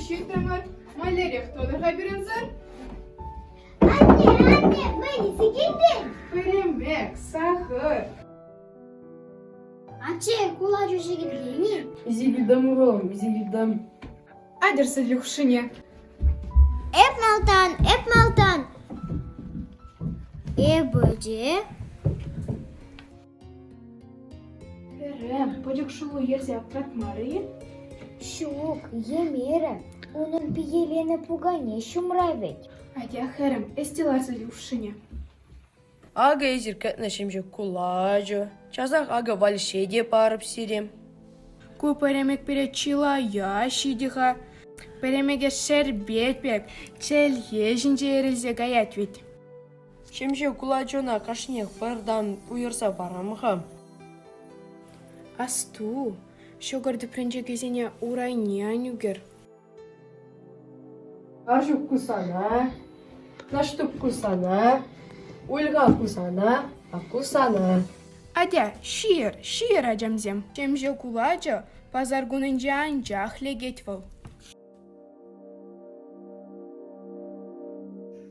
ҫитрӗмӗр. Мӗнлерех тӑтӑр-ха пирӗнсӗр? Анне, анне, мӗн илсе килтӗн? Пӗремӗк, сахӑр. Атте, кулачу ҫикӗлтен-и? Илсе килтӗм, ывӑлӑм, илсе килтӗм. Атьӑр сӗтел хушшине. Эп малтан, эп малтан. Эпӗ те. Хӗрӗм, пӗчӗк шӑллу йӗрсе аптратмарӗ-и? Ҫук, йӗмерӗ. Унӑн пикеленӗ пукане ҫумра вӗт. Атя, хӗрӗм, эс те лар сӗтел хушшине. Акӑ эсир кӗтнӗ ҫемҫе кулачӑ. Часах акӑ вальше те парӑп сире. Ку пӗремӗк пире чылая ҫитӗ-ха. Пӗремӗке шерпет пек чӗлхе ҫинче эрӗлсе каять вӗт. Ҫемҫе кулачӑна кашниех пӗртан уйӑрса парам-ха. Асту, ҫӑкӑр тӗпренчӗкӗсене урайне ан ӳкер. Арҫук ку сана, Наҫтук ку сана, Улька ку сана, а ку сана. Атя, ҫийӗр, ҫийӗр, ачамсем. Ҫемҫе кулачӑ пасар кунӗнче анчах лекет вӑл.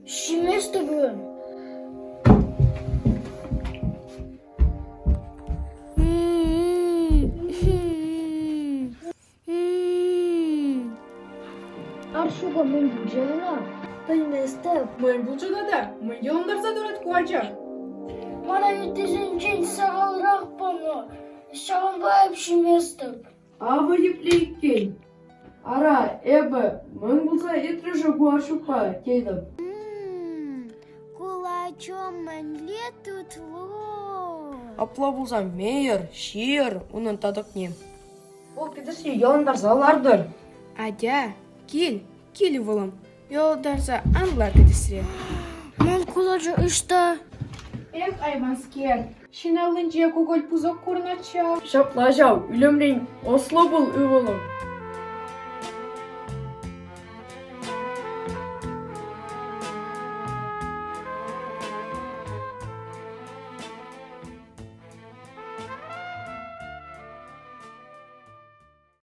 Ҫиместӗп. Арҫука мӗн пулчӗ ӑна? Пӗлместӗп. Мӗн пулчӗ тата? Мӗн йӑлӑнтарса тӑрать ку ача? Мана ыттисенчен сахалрах панӑ, ҫавӑнпа эп ҫиместӗп. Авӑ епле иккен. Ара, эпӗ мӗн пулса иртрӗ-ши ку Арҫукпа, тетӗп. Кулачо мӗнле тутлӑ! Апла пулсан мейӗр, ҫийӗр унӑн татӑкне. Вӑл кӗтесне йӑлӑнтарса лартӑр. Атя, кил, кил, ывӑлӑм, йӑлтарса ан лар кӗтесре. Ман кулачӑ ӑҫта? Эх, айванскер, ҫын аллинче кукӑль пусок курнӑччӗ. Ҫапла ҫав, ӳлӗмрен ӑслӑ пул, ывӑлӑм.